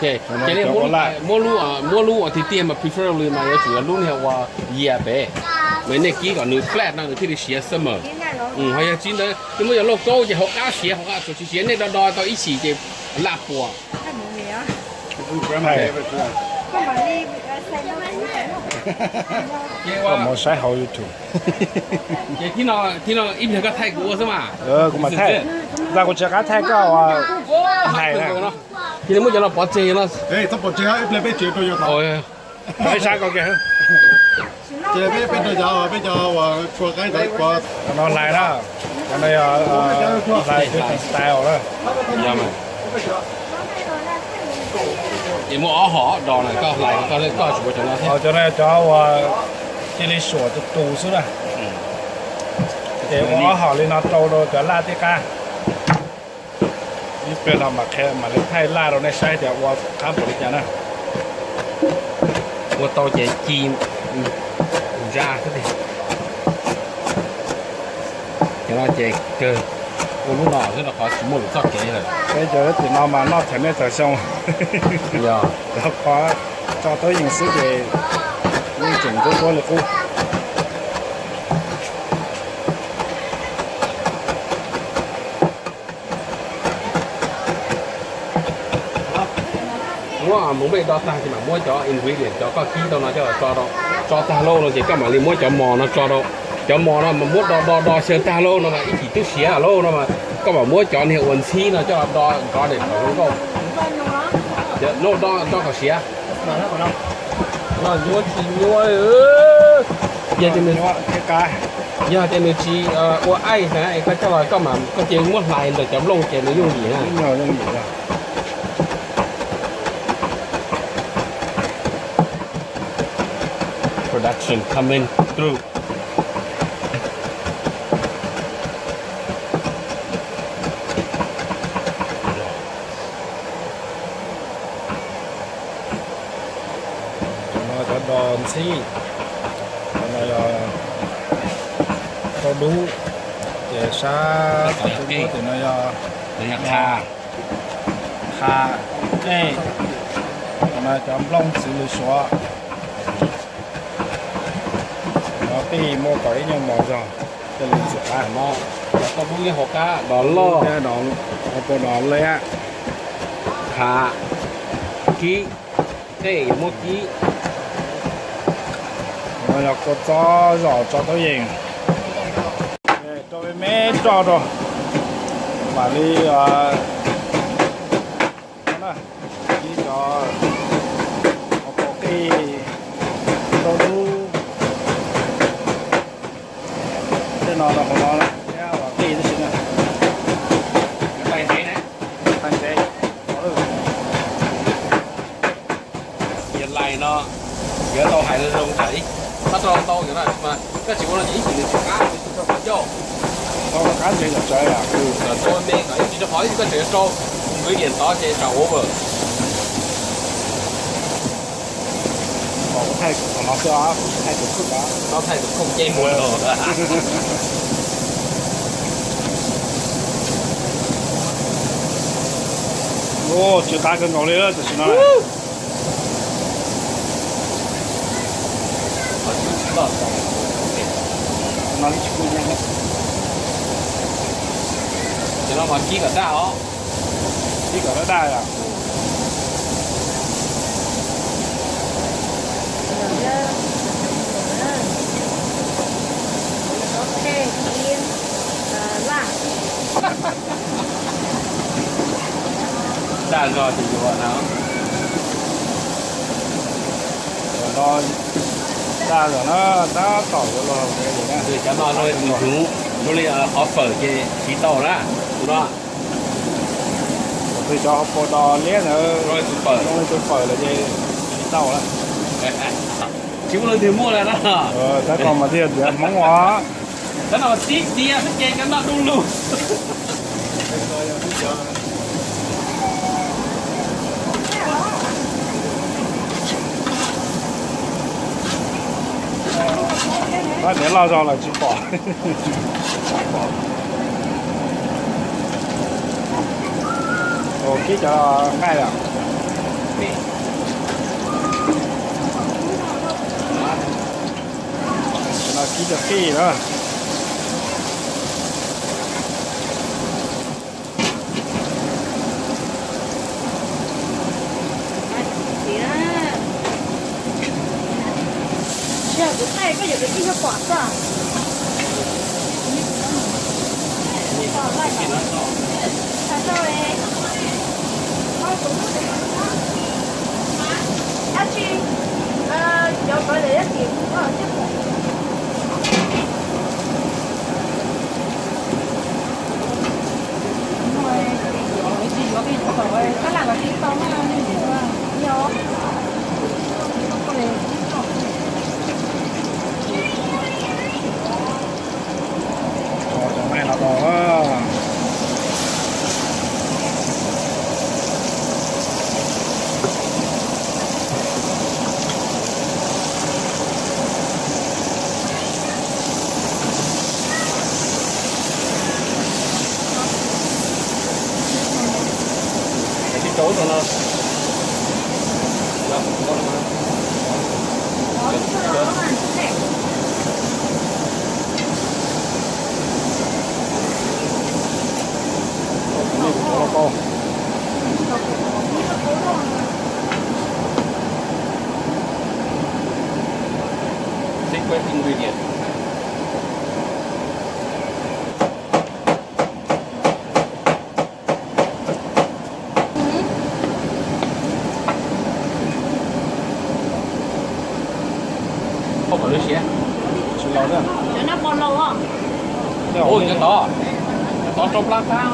Ces li muab lub, muab lub uas tiag tiag mas preferably mas yuav tsum yog lub niag uas yias pem, mas nej kib kom nws flat no nws thiaj li siav summer. Ho yog tsis ntawd nej muab cov lauj kaub ces hauv qab siav, hauv qab tsuas tsis siav, nej do do tau ib chim ces laj puas. Koj mus saib hauv YouTube. Ces thib no ib pliag koj thaij kuv ua xwb mas. Kuv mam thaij, ntawm kuv tsis qab thaij koj hais na. Cia li muab cov no pov tseg no. Ib sab ko kiag. No hlais na, cov no yog hlais style na. Ces muaj ob hom do na, koj hlais koj, koj tsis muaj cov no thiab. Cov no yog cov uas cia li suam tus tus xwb na. Ces ua ob hom li no rau rau cov laj tib qab. Ib pliag no mam qhia mam li thaij laj rau nej saib tias ua qab npaum li cas na. Ua tau ces ci ntsa xwb. Cov no ces kawg ua lub no xwb rau qhov tsis muaj lwm txoj kev lawm. Peb cov tim no mas noj thaum nej thaum xyoo. Yog rau qhov tso tau yeej xwb ces yeej tseem nruab nruab li qub. Muab mus npej do tag ces mam muab cov ingredient cov koj kib tau no coj los tso rau, tso tag lauj no ces koj mam li muab cov mos no tso rau. Cov mos no mas muab do do do xyaw tag lauj no mas ib chim twb siav lauj no mas koj mam muab cov niag uas ntxhib no coj los do nrov daim phaum zoo nkauj. Do do kom siav. No nyuaj tsis nyuaj. Yog tias nws, yog tias nws tsis ua ice na es koj coj los koj mam koj cia muab hlais ntawm cov nplooj ces nws yooj yim na. Production coming through. Cov no cov dos ntxhib, cov no yog rau dub, ces sab tom tub tim no yog qha, qha, ej, cov no cov nplooj txwv lws suav. No pij muaj kom ib nyuag mos zog, coj li ntxim qab. No cov tauj dub nyob hauv qab dos loj, hauv paus dos liab, qha, kib, qej yuav muab kib. No yog kua txob zom tso tauj yees, rau me me roj rau, mam li ib cov hauv paus qij, tauj dub, tej no rau hauv no, thiab ua qij tib si na. Qij ntsev. Yog lais no, yuav tau hais zoo zoo tas ib, koj rau ntau yog no mas koj tsis ua no ces ib chim nws tsis qab, nws tsis rau qhov ncauj. Tau qab ntsev kom tsawv, kom tsawv me kom ib chim rau qhov ib chim koj tseem yuav rau ingredient tod ces tsam over. Thaij tus khoom no xwb, thaij tus khoom, thaij tus khoom ncej muag los. Tsis qab kawg nkaus li tam sim no. Cov no mas kib kom daj os. Kib kom daj daj os. Daj zog ces yuav no. Daj zog na, tab tom yuav luag. Cov no zoo li tus hnyuv, zoo li qhov fawm ces siv tau na, tus no. Tus cov hauv paus dos liab ntawd zoo li tus fawm, zoo li tus fawm lawm ces siv tau na. Tsis muaj leej twg muaj lawm na. Tab tom mas thiaj tias Hmoob os. Tab tom tib tiam xwb ces cov no du lug. Pab tias loj zog lawm tsis pom. Ua kib cov nqaij lawm. Cov qij na. Tso cov nqaij no rau. Tsis rau ub rau no. Secret ingredient. Tsis los thiab. Ua cov tod, cov tod rau plab qab.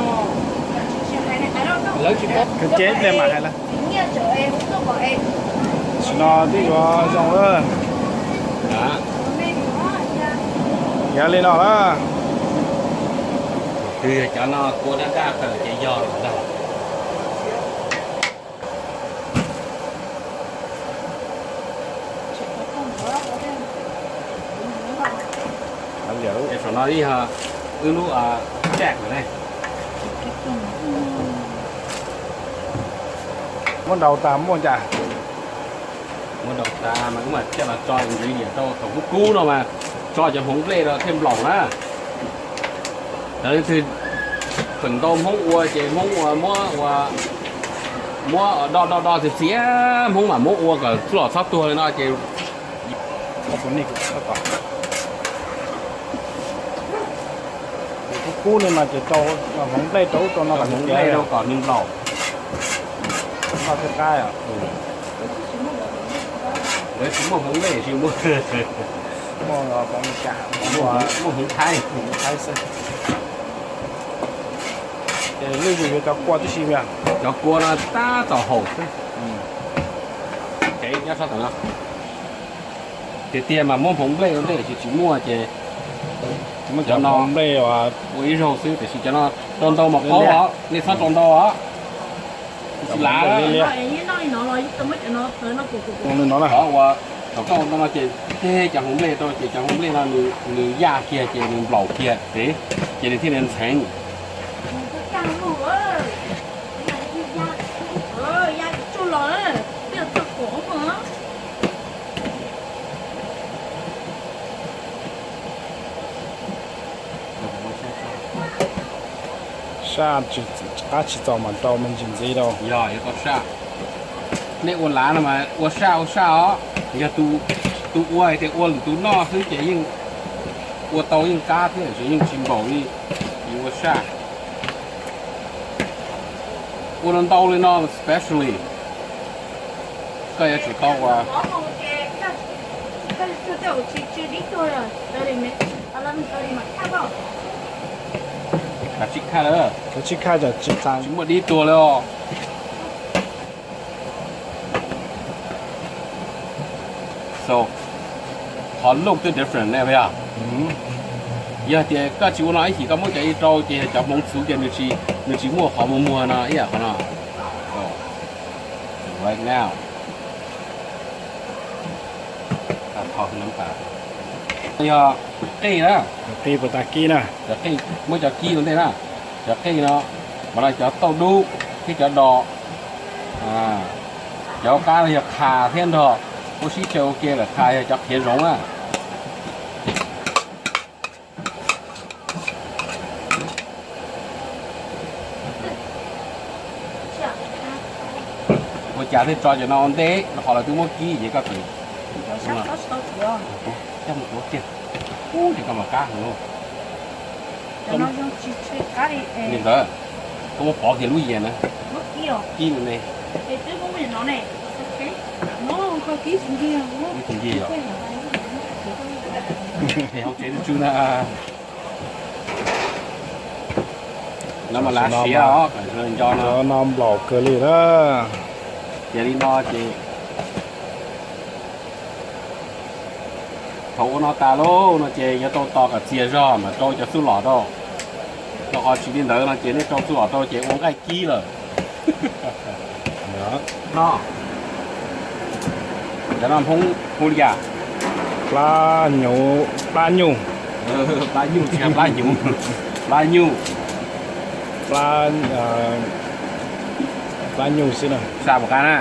Lawv tsis paub. Kheev ceb ib pliag mam hais lawm. Tam sim no twb yuav zoo lawm. Yog li no na. Twb yog cov no kua daj daj kawg ces yog lawm ntag. Saum no ib yog wb lub jack lawm ne. Muab ntaus tas muaj cas? Muab ntaus tas mas wb mam coj los tso ingredient rau thaum kub kub no mas tso cov hmoov nplej rau thiaj nplaum na. Lawv leej twg feem ntau Hmoob ua ces Hmoob ua muab ua, muab do do do txias txias Hmoob mam muab ua kom txhob los txhob tuag li no ces. Kub kub li no ces rau hmoov nplej rau ub rau no kom nws tiav, rau kom nws nplaum. Noj thiaj qab. Lawv tsis muaj hmoov nplej tsis muaj. Muaj hmoov cas, muaj hmoov Thaib, hmoov Thaib xwb. Ces lwj yus yuav cov kua tib si, cov kua no tab tom haum xwb. Nyob sab tom no. Tiag tiag mas muab hmoov nplej ua ntej, tsis tsis muaj ces muab cov no nplej ua ib zaug xwb, tiam sis cov no rau ntau mas paub os, nej txhob rau ntau os. Tsis lav li no. Ua thaum koj ua ntau no ces teg cov hmoov nplej rau ces cov hmoov nplej no nws yaj kiag ces nws nplaum kiag ces, ces nws thiaj li ntxheev. Saj, qab tsis txaus mas rau me ntsis ntxiv rau. Yog yuav tau saj. Nej ua lav no mas ua saj ua saj os. Yog tus ua hais tias ua lwm tus noj xwb ces yeej ua tau yeej qab thiab, tiam sis yeej tsis npaum li yus ua saj. Ua ntau li no specially koj yuav tsum tau ua. Kav tsij khaj lawm. Kav tsij khaj, tsis muaj dib tuag li os. So, qhov look twb different ne yog. Yog tias koj tsis ua no ib chim koj muab cov i rau ces yog cov hmoov txhuv ces nws tsis muaj qhov muag muag no ib yam qhov no. Right now. Yog qij na. Qij puas tas kib na. Cov qij, muab cov kib ua ntej na. Cov qij no, mas no cov tauj dub thiab cov dos. Cov qab no yog qha thiab nrog, ua sib tsawg ua ke lawm, qha yog cov qhiav zoov na. Ua cas thiaj tso cov no ua ntej, rau qhov lawv twb muab kib ces koj tseem coj mus tuav kiag. Ub, ces koj mas qab heev lauj. Li ntawd, koj muab pov kiag lub yias na. Kib no ne. Kib tsis ncig yom. Hauv tsev twb tsw na. No mas lav siav os, nco no. Cov no nplaum kawg li na. Ces li no ces thaum ua no tas lauj no ces yuav tau tos kom txias zog mas rau cov xub los rau. Rau qhov tsis li ntawd no ces nej rau xub los rau ces ua nqaij kib lawm. No, cov no Hmoob hu li cas? Plab nyuj, plab nyuj. Plab nyuj tsis yog plab nyuj, plab nyuj. Plab, plab nyuj xwb na. Xa puas qab na?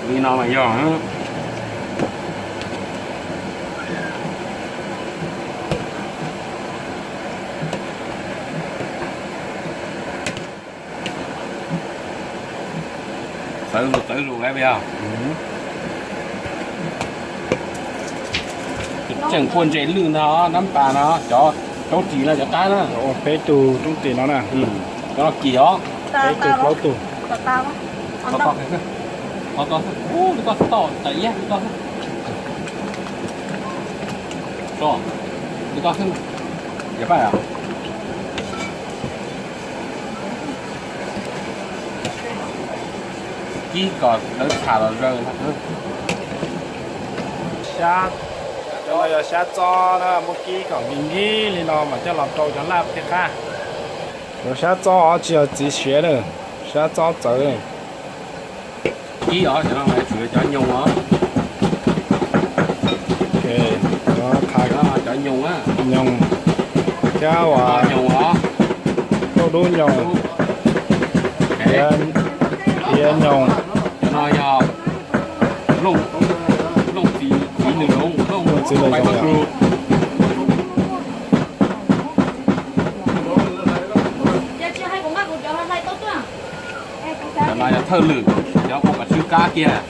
Li no mas yog. Txawv zus txawv zus lawm yog. Tseem puaj ntses lwj ntag, nab pas no, cov roob ris no cov qab na. Ua peb tug roob ris no na. Cov no kim os. Peb tug plaub tug. Li koj tau, tawm iab li koj tau. Li koj xwb. Kib kom lawv txham los zaws. Xyab, cov no yog xyab txob na, muab kib kom nkig nkig li no mas coj los rau cov laj thiaj qab. Cov xyab txob os, tsis yog txiv siav na, xyab txob txawv. Kib os, cov no mas tsuas yog cov nyoos os. Cov qhav, cov nyoos, nyoos thiab uas nyoos os, lauj dub nyoos, tiav nyoos. Cov no yog looj, looj txiv, txiv nws zoov, looj txiv nws zoov. Cov no yog thawj lwm, cov ua kom tsw qab kiag.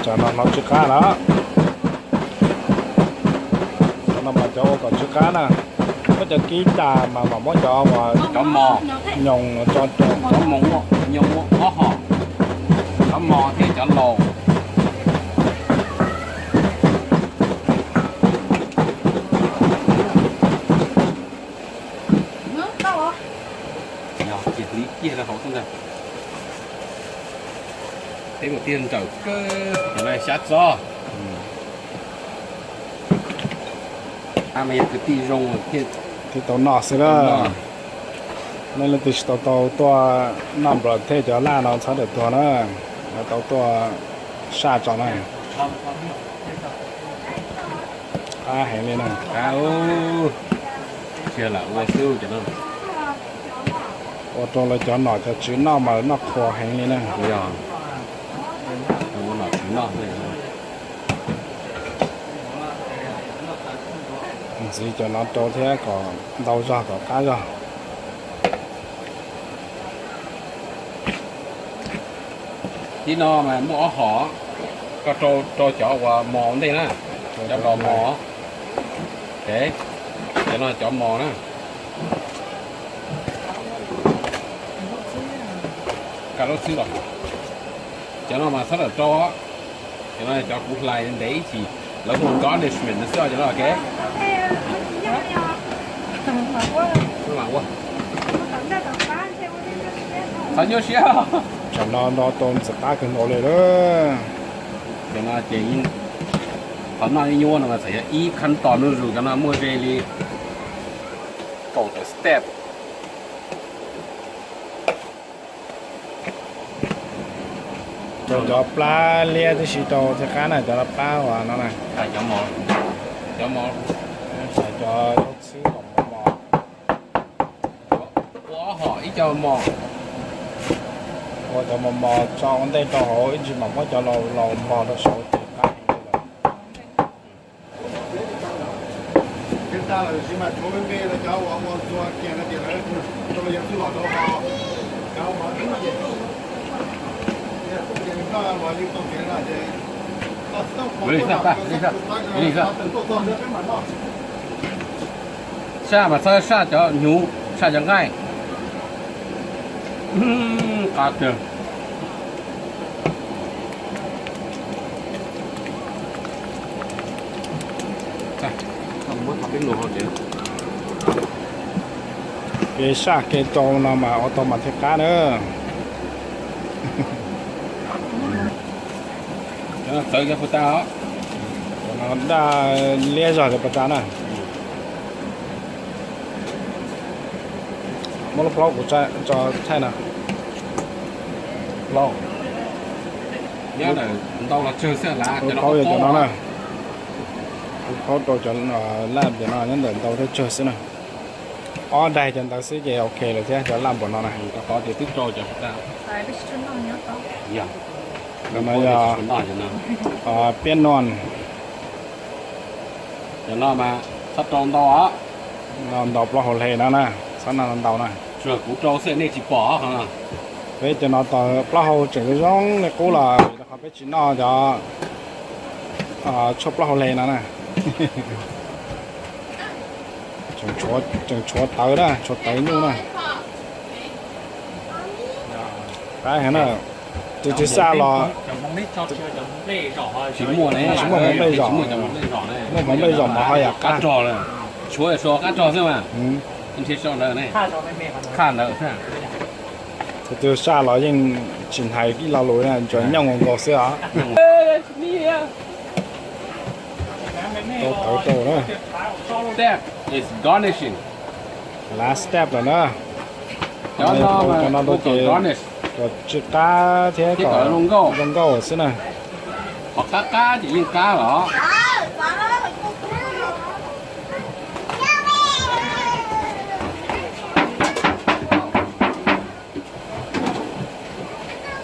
Cov no hnov tsw qab lawm. Cov no mas cov ua kom tsw qab na. Muab cov kib tas mas mam muab cov uas cov mos, nyoos tso rau. Cov mos nyoos ob hom, cov mos thiab cov laus. Yog cia hliv kiag rau hauv xwb ntag. Peb mus tiag nrawm kawg, cov no xyab txob. Mas yog kwv tij zoo thiaj tau noj xwb na. Nej leej twg tsis tau tau tuaj noj nplawm thej cov laj no txhob daim tuag na, tau tuaj saj tso na. Qab heev li na. Qab, ua xwb cov no. Ua rau lawv cov nom cov tswv noj mas noj qhuas heev li na. Yog, ua nom tswv noj. Ntxiv cov no rau thiab kom ntau zog kom qab zog. Ib no mas muaj ob hom, koj rau, rau cov uas mos ua ntej na, cov los mos. Cov no cov mos na. Kaj lub xwb los, cov no mas txhob lam rau. Cov no cov kuv hlais ntev ib chim, lawv hu garnishment xwb cov no ok. Qhov nyuaj siab. Tam no nto tau ntxim qab kawg nkaus li lawm. Cov no ces qhov noj nyuaj no mas txawm yog ib khab tos nuj zus, cov no muaj ze li kaum tawm step. Cov, cov plab liab tib si rau thiaj qab na, cov plab uas no na. Cov mos, cov mos, cov xwb kom mos mos. Ua ob hom ib co mos, ua cov mos mos tso ua ntej rau hauv, ib ntsis mam muab cov laus laus npog rau saud ces qab heev li lawm. Saj mas txhob saj cov hnyuv, saj cov nqaij. Qab tiag. Kev saj kev rau no mas ua tau mas thiaj qab na. Txawv cov puas tas os. Cov no daj liab zog cov puas tas na. Muab lub plaub kuv tso thaij no. Plaub. Nyob ntawm ntau los tsawg xwb lav. Lub plaub yog cov no na. Lub plaub rau cov laj tias no nyob ntawm ntau thiab tsawg xwb na. Ob daig cov ntawd xwb ces ok lawm thiab cov laj npaum no na. Rau qhov tias twb rau cov. Cov no yog piab non. Cov no mas txhob rau ntau os. No ntaus plaub hau hle no na, txhob no ntau na. Tsuas kuv rau xwb nej tsis pom. Peb cov no tau plaub hau tseem zoo li qub los vim rau qhov peb tsis noj cov tshuaj plaub hau hle no na. Tseem tshuav tawv na, tshuav tawv nyuj na. Qab heev na. Tus twg saj los tsis muaj hmoov nplej zom, muaj hmoov nplej zom mas ho yam qab rog. Tshuav qab rog xwb mas. Qhaj ntawd. Tus twg saj los yeej tsis hais ib lo lus na, tsuas nyooj nkaus nkaus xwb os. Rau tawv rau na. Step is garnishing. Last step lawm na. Cov no mas cov no tau ces kom tsw qab thiab kom zoo nkauj xwb na. Qhov qab qab ces yeej qab los.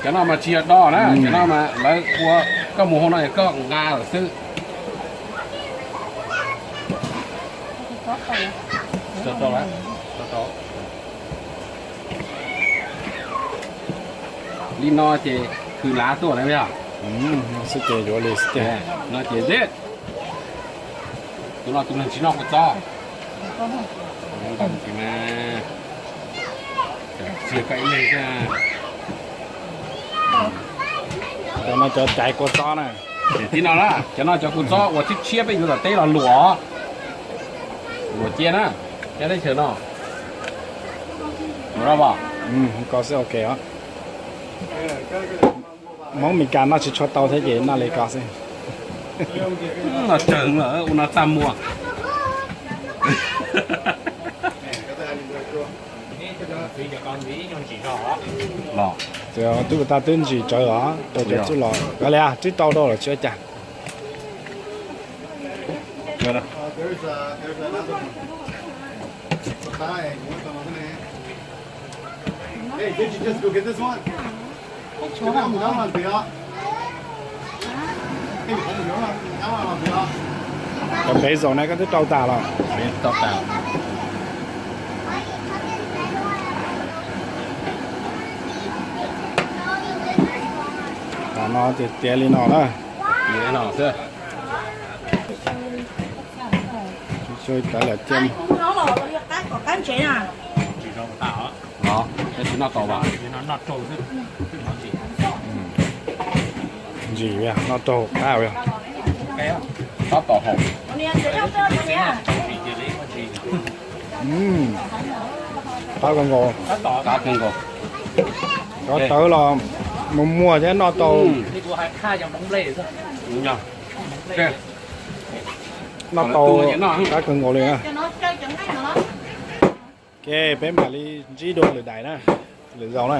Cov no mas tsis yog do na, cov no mas lawv ua koj mus hauv no es koj nqa lawm xwb. Li no ces hws lav tuaj na yog. Xwb ces yuav li xwb ces. No ces zeb. Tus no tus neeg tsis noj kua txob. Txiag koj ib leeg xwb. Cov no cov caiv kua txob na. Tib no na, cov no cov kua txob uas tshiab tshiab peb yuav tom teb los luam. Luam cia na, cov teb chaws no. Luam no pom. Ko xwb ok os. Hmoob Mes Kas noj tsis tshua tau thiab ces noj li ko xwb. Los tsawg lawm ua no txaj muag. Twb ua tag twb ntsim tsawv os, rau cov txuj los kav liam twb rau rau lawm tsis ua cas. Cov basil na koj twb rau tas los? Tam no tiag tiag li no na. Xyov kav liam tiag. Ntsim, noj raug qab. Qab kawg nkaus. Qab kawg nkaus. Cov tawv los mus muag thiab noj tau. Noj tau qab kawg nkaus li na. Ok, peb mam li ntsib dua lwm daim na, lwm zaus na.